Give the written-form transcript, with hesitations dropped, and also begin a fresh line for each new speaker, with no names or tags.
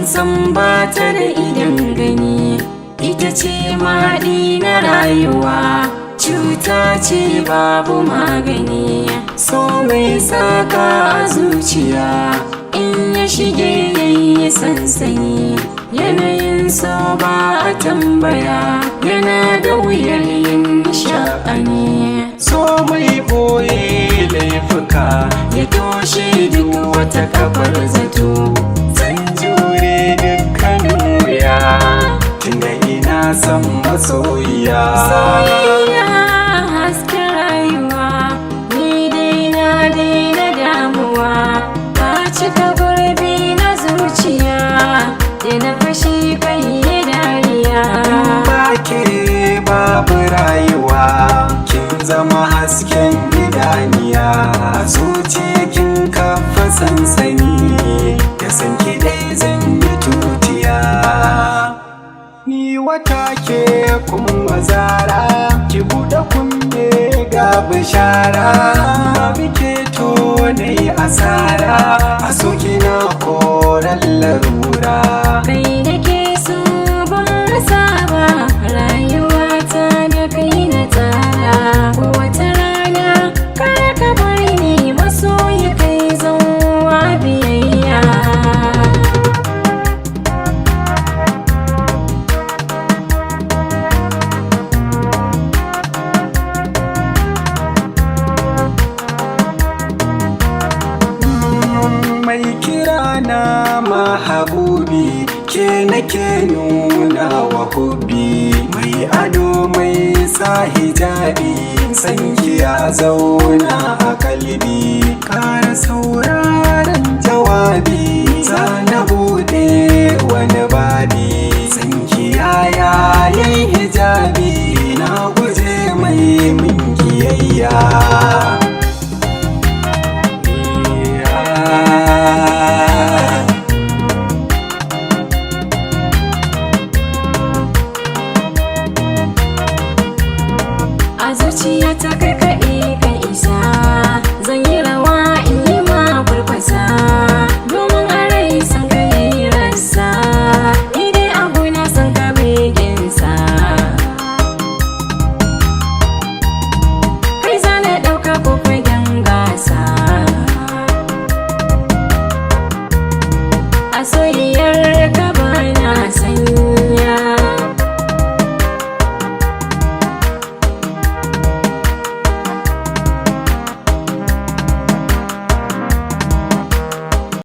San ba ta da idan gani, ita ce maɗi na rayuwa, cuta ce babu magani. So mai saka a zuciya, in ya shige yayi sansani. Yanayin so ba a tambaya, yana da wuyar yin sha'ani.
So mai boye laifuka,
ya toshe duk wata kafar zato.
Zan jure dukkanin wuya, tunda ina son masoyiya.
Soyayya hasken rayuwa, ni dai na daina damuwa. Ka cika gurbi na zuciya, da na fashi kai yi dariya.
Ba ke babu rayuwa, kin zama hasken idaniya. A zuciya kin kafa sansani, da san ki dai zan yi tutiya. Ni wata ke kuma zara, ki buɗe kunne ga bishara. Babu ke to na yi asara, a so kina koran larura.
Kai da ke so ban saba, rayuwata da kai na tsara. Wata rana kar ka bar ni, masoyi, kai zauwa biyayya.
Mai kira na mahabubi, ke nake nuna wa hubbi. Mai ado mai sa hijabi, sanki ya zauna a kalbi. Ƙara saurara.